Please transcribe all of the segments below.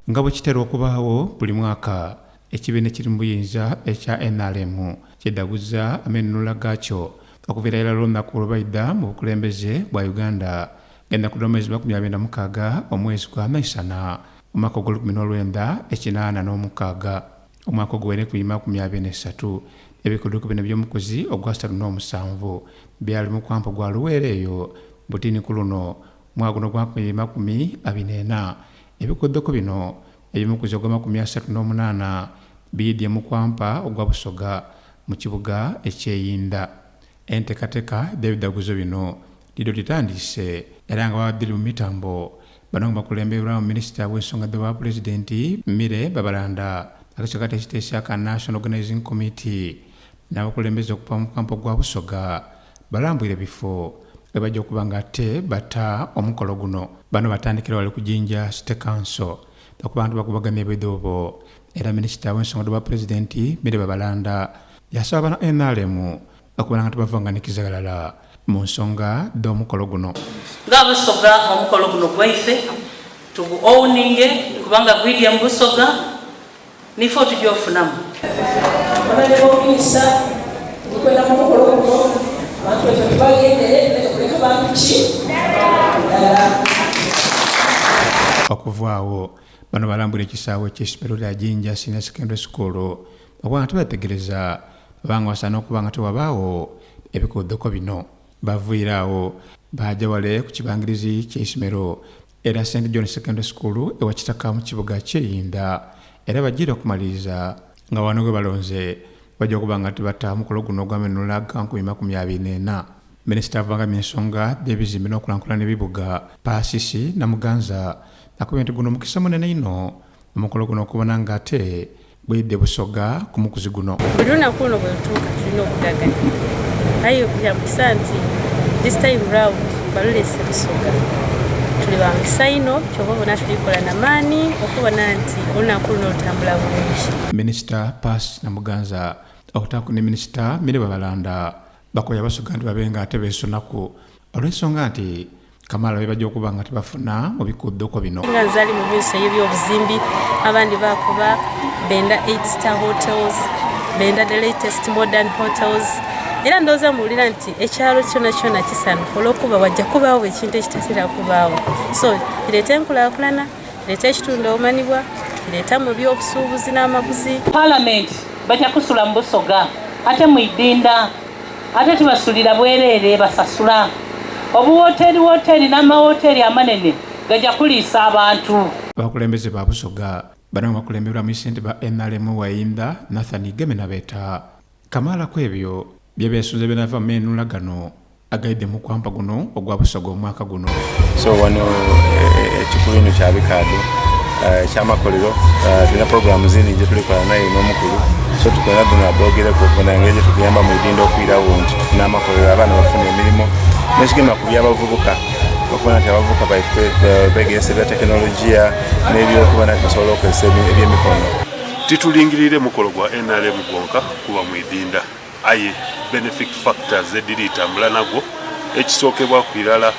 Nga bwekitera okubaagho buli mwaka, ekibiina ekiri mu buyinza ekya nrm kidhaguza amenunula gaakyo okuviira irala olunaku lwebaidha mu bukulembeze bwa Uganda ng'enaku dh'omwezi 26 omwezi gwa Naisana omwaka ogw'olukumi n'olwenda ekinaana n'omukaaga. Omwaka oguwaire enkumi ibiri makumi abiri n'eisatu, ebikuduku bino eby'omukuzi ogwa satu n'omusanvu byali mu kwampa gwa Luweero eyo buti ni ku luno mwaka guno ogwa 2024. Ebikuduku bino eby'omukuzi ogw'amakumi asatu n'omunaana biidhye mu kwampa ogwa Busoga mu kibuga eky'e Inda. Entekateka dh'ebidhaguzo bino dhidho dhitandiise era nga baba dhiri mu mitambo. Bano nga bakulembeirwamu minisita w'ensonga dh'obwa pulezidenti Milly Babalanda, akakiiko akateesiteesi aka National Organizing Committee n'abakulembeze okuva mu kampo gwa Busoga balambwire ebifo ghebajja okuba nga ate bata omukolo guno. Bano batandikira wale ku Jinja City Council okuba nga bakubagania ebidhuubo era minisita w'ensonga dh'obwa pulezidenti Milly Babalanda yasaba bana nrm Okubona nga tubavanganikiza ghalala mu nsonga dh'omukolo guno. Nga Busoga omukolo guno gwaife tugu owninge kubanga gwidye mu Busoga nife otugya ofunamu. Honourable Minister, tuli kwenda ku mukolo guno abantu baife tubagendere tuleke kuleka bantu ki ndala. Okuva agho bano balambwire ekisaawe ky'eisomero lya Jinja Senior Secondary School okuba nga tubetegereza oba nga wasaana okuba nga tewabaagho ebikuudhuko bino. Baviire agho baaja wale ku kibangirizi ky'eisomero erya Saint John Secondary School ewa Kitaka mu kibuga ky'e Inda era bajiire okumaliriza nga wano ghebalonze baja okuba nga tibata mukolo guno ogw'amenunula ga 2024. Minisita avangamya ensonga dh'ebizimbe n'okulankulana ebibuga Paasisi Namuganza akobye nti guno mukisa munene inho omukolo guno okubona nga ate Bwidhe Busoga ku mukuzi guno. Buli lunaku luno bwelutuuka tulina okudaganya aye kya mukisa nti this time round balulese Busoga. Tuli ba mukisa inho kyova obona tuli kola na maani okubona nti olunaku luno lutambula bulungi. Minisita Percy Namuganza okutaaku ni Minisita Milly Babalanda bakoye Abasoga nti babe nga ate beesunaku olw'ensonga nti Kamaala be baja okuba nga tibafuna mu bikudhuko bino. Nga nze ali mu minisitule ey'ebyobuzimbi, abandi baakoba benda eight star hotels, benda the latest modern hotels era ndowooza muwulira nti ekyalo kyonakyona kisanhufu olw'okuba wajja kubaagho ekintu ekitatera kubaagho. So kireeta enkulaakulana, kireeta ekitundu omanibwa, kireeta mu by'obusuubuzi n'amaguzi. Palamenti baja kusula mu Busoga ate mu Idinda. Ate tibasulira bwereere, basasula. Obuwooteeri wooteeri n'amawoteeri amanene gaja kuliisa abantu. Abakulembeze ba Busoga bano nga bakulemberwamu ssentebe wa nrm wa Inda Nathan Gemenabeeta kamaala kwebyo byebesunze binaava mu menunula gano agaidhe mu kwampa guno ogwa Busoga omwaka guno. So wano ekikulu ino kya bikaado ekyamakolero tulina program zindi jetulikola naye n'omukulu so tukwenda dhino adhogereku okubona engeri gyetutuyamba mu idinda okwirawo nti tufune amakolero abaana bafune emirimu nekigema ku byabavubuka okubona nti abavubuka baife begeresa ebya tekinologiya n'ebyokubona nti basobola okozesa ebyemikono. Titulingiriire mukolo gwa nrm gwonka kuba mu idinda aye benefic factors edhiri tambula nagwo ekisookebwaku irala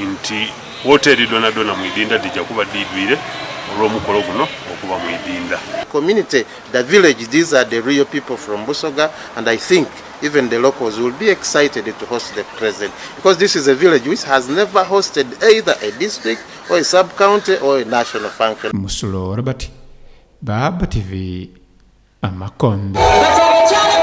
nti woteeri dhonadhona mu idinda dhija kuba dhiidwire olw'omukolo guno okuba mu idinda. Community, the village, these are the real people from Busoga and I think even the locals will be excited to host the president because this is a village which has never hosted either a district or a sub-county or a national function. Musulo Robert, Baba TV, Amakonde. Kati abakyala.